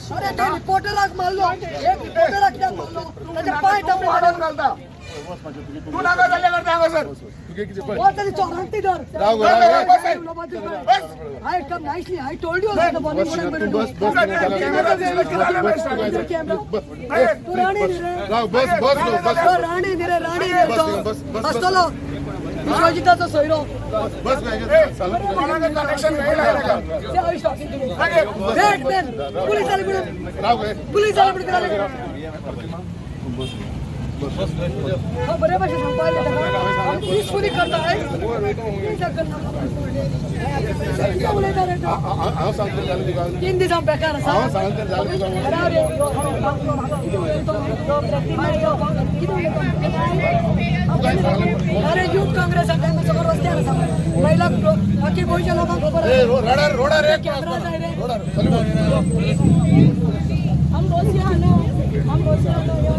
अरे ते रिपोर्टराक मारलो, एक रिपोर्टराक कित्याक मारलो? ताचे पांय तूं तापले. वाडोवन घालता. तूं नाका जाल्ले करता हांगासर. तुगे कितें पळय. हो तरी चोरांती धर. राव गो, राव गो. बस. I come nicely. I told you also the morning what I'm going to do. Bus bus. Camera दिसलो की जालें मागीर. कॅमेरा. बस. तू राणी न्ही रे. राव, बस बस गो, बस. तो राणी न्ही रे, राणी न्ही रे तो. बस, बस, बस. आसतलो विश्वजिताचो सोयरो. बस गो, चालू. कोणाक कनेक्शन मेळना ताका. See how he's talking to me. Wait, man. Police आले म्हणून. राव गो. पुलीस आले म्हणून कितें जालें? हांव बरे भाशेन सांगपा आयलें ताका. आमी पिसफुली करता. कितें उलयता रे तूं? हांव सांगता जालें तुका. 3 दीस हांव बेकार आसा. हांव सांगता जालें तुका. अरे रे, कितें उलयता? कितें उलयता? अरे युथ काँग्रेस आसा सगळो रस्त्यार आसा. महिला बाकी गोंयच्या लोकांक खबर ए आसा. रोडार रोडार एक. कॅमेरा जाय रे. रोडार चल. हम रोज यहाँ आना, हम रोज यहाँ आना.